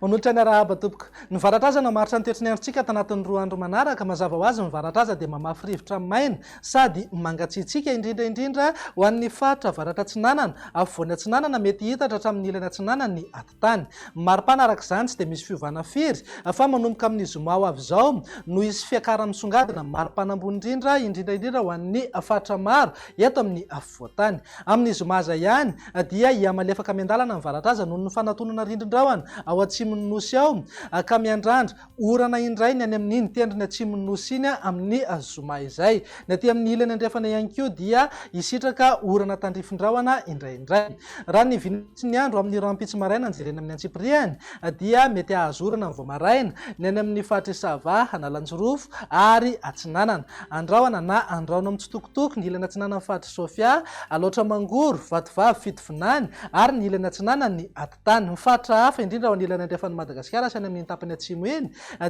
Manolotra ny arahaba tompoko. Ny varatraza namaritra ny toetry ny androntsika tanatin'ny 2 andro manaraka. Mazava ho azy ny varatraza dia mamafy rivotra maina sady mangatsiatsiaka indrindra indrindra ho an'ny faritra avaratra atsinanana, afovoany atsinanana mety hihitatra hatramin'ny ilany atsinanan'ny atitany. Ny maripana araka izany tsy dia misy fiovana firy fa manomboka amin'ny zoma ho avy izao no hisy fiakara-misongadina maripana ambony indrindra indrindra indrindra ho an'ny faritra maro eto amin'ny afovoantany. Amin'ny zoma izay ihany dia hihamalefaka miandalana ny varatraza noho ny fanatonana rindrin-drahona ao atsimon'ny Nosy ao ka miandrandra orana indray ny any amin'iny tendrony atsimon'ny Nosy iny amin'ny zoma izay. Ny aty amin'ny ilany andrefana ihany koa dia hisitraka orana tandrifin-drahona indraindray. Raha ny vinan'ny ny andro amin'ny rahampitso maraina no jerena amin'ny antsipiriany dia mety hahazo orana ny vao maraina ny any amin'ny faritr'i Sava, Analanjirofo ary Atsinanana. Andrahona na andrahona mitsitokotoko ny ilany atsinanan'ny faritr'i Sofia, Alaotra Mangoro, Vatovavy, Fitovinany ary ny ilany atsinanan'ny atitany. Ny faritra hafa, indrindra ao an'ilany andrefan'i Madagasikara sy any amin'iny tapany atsimo iny,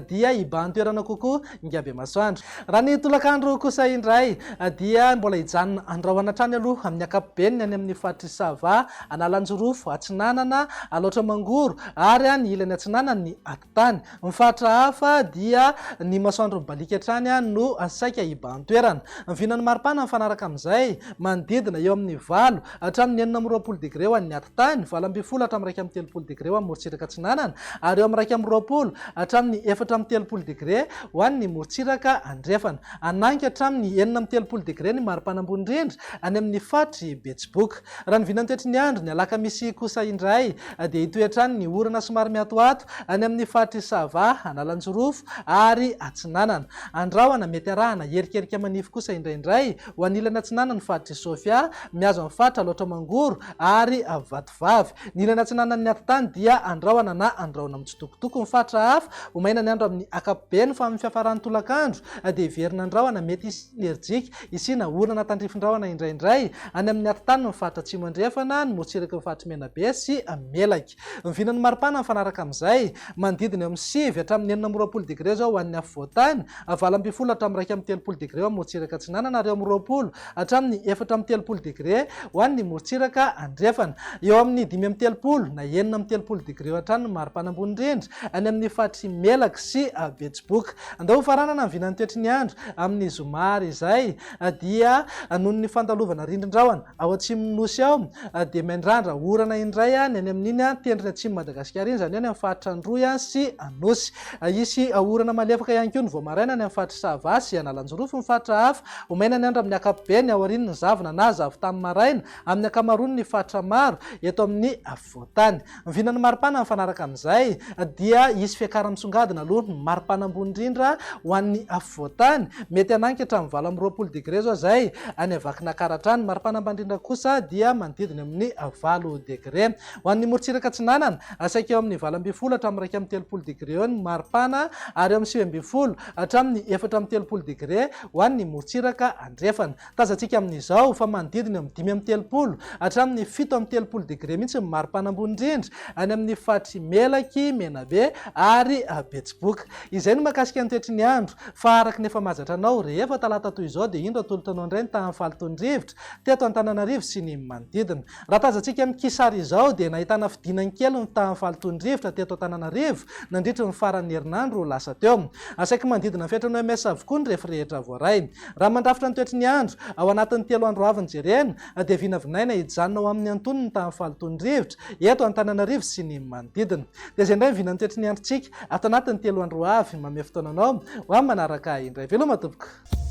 dia hibahan-toerana kokoa Ingabemasoandro. Raha ny tolakandro kosa indray, dia mbola hijanona andrahona hatrany aloha amin'ny ankapobeny ny any amin'ny faritr'i Sava, Analanjirofo, Atsinanana, Alaotra Mangoro ary ny ilany atsinanan'ny atitany. Ny faritra hafa dia ny masoandro mibaliaka hatrany no saika hibahan-toerana. Ny vinan'ny maripana mifanaraka amin'izay, manodidina eo amin'ny 8 hatramin'ny 26 degre ho an'ny atitany, 18 hatramin'ny 31 degre ho an'ny morontsiraka atsinanana, ary eo amin'ny 21 hatramin'ny 34 degre ho an'ny morontsiraka andrefana. Hanainga hatramin'ny 36 degre ny maripana ambony indrindra any amin'ny faritr'i Betsiboka. Raha ny vinantoetry ny andro, ny alakamisy kosa indray dia hitohy hatrany ny orana somary miatoato any amin'ny faritr'i Sava, Analanjirofo ary Atsinanana. Andrahona mety arahana erikerika manify kosa indraindray ho an'ilany atsinanan'ny faritr'i Sofia, mihazo amin'ny faritra Alaotra Mangoro ary Vatovavy. Ny ilany atsinanan'ny atitany dia andrahona na andrahona mitsitokotoko. Ny faritra hafa, ho maina ny andro amin'ny ankapobeny fa amin'ny fiafaran'ny tolakandro dia hiverina andrahona mety hisy herijika Hisiana orana tandrifin-drahona indraindray any amin'ny atitanin'ny faritra Atsimo Andrefana, ny morontsiraky ny faritr'i Menabe sy Melaky. Ny vinan'ny maripana mifanaraka amin'izay, manodidina eo amin'ny 9 hatramin'ny 26 degre izao ho an'ny afovoan-tany, 18 hatramin'ny 31 degre ho an'ny morontsiraka atsinanana ary eo amin'ny 20 hatramin'ny 34 degre ho an'ny morontsiraka andrefana. Eo amin'ny 35 na 36 degre eo hatrany ny maripana ambony indrindra any amin'ny faritr'i Melaky sy Betsiboka. Andao hofaranana ny vinan'ny toetry ny andro amin'ny zoma ary izay dia noho ny fandalovana rindrin-drahona ao atsimon'ny Nosy ao dia miandrandra orana indray ny any amin'iny tendrony atsimon'i Madagasikara iny, izany hoe any amin'ny faritra Androy sy Anosy. Hisy orana malefaka ihany koa ny vao maraina any amin'ny faritr'i Sava sy Analanjirofo. Ny faritra hafa, ho maina ny andro amin'ny ankapobeny aorian'ny zavona na zavon-tany maraina amin'ny ankamaroan'ny faritra maro eto amin'ny afovoan-tany. Ny vinan'ny maripana mifanaraka amin'izay dia hisy fiakara-misongadina aloha ny maripana ambony indrindra ho an'ny afovoan-tany, mety hananika hatramin'ny 28 degre izao izay any Vakinankaratra any. Ny maripana ambany indrindra kosa dia manodidina eo amin'ny 8 degre. Ho an'ny morontsiraka atsinanana, saika eo amin'ny 18 hatramin'ny 31 degre eo ny maripana ary eo amin'ny 19 hatramin'ny 34 degre ho an'ny morontsiraka andrefana. Tazantsika amin'izao fa manodidina eo amin'ny 35 hatramin'ny 37 degre mihitsy ny maripana ambony indrindra any amin'ny faritr'i Melaky, Menabe ary Betsiboka. Izay no mahakasika ny toetry ny andro fa araka ny efa mahazatra anao, rehefa talata toy izao dia indro atolotra anao indray ny tahan'ny fahalotoan'ny rivotra teto Antananarivo sy ny manodidina. Raha tazantsika amin'ny kisary izao dia nahitana fidinany kely ny tahan'ny fahalotoan'ny rivotra teto Antananarivo nandritry ny faran'ny herinandro lasa teo. Saiky manodidina ny fetran'ny OMS avokoa ny refy rehetra voaray. Raha mandrafitra ny toetry ny andro, ao anatin'ny 3 andro avy ny jerena, dia vinavinaina hijanona ho amin'ny antonony ny tahan'ny fahalotoan'ny rivotra eto Antananarivo sy ny manodidina. Dia izay indray ny vinan'ny toetry ny androntsika ato anatin'ny 3 andro avy. Manome fotoana anao ho amin'ny manaraka indray. Veloma tompoko.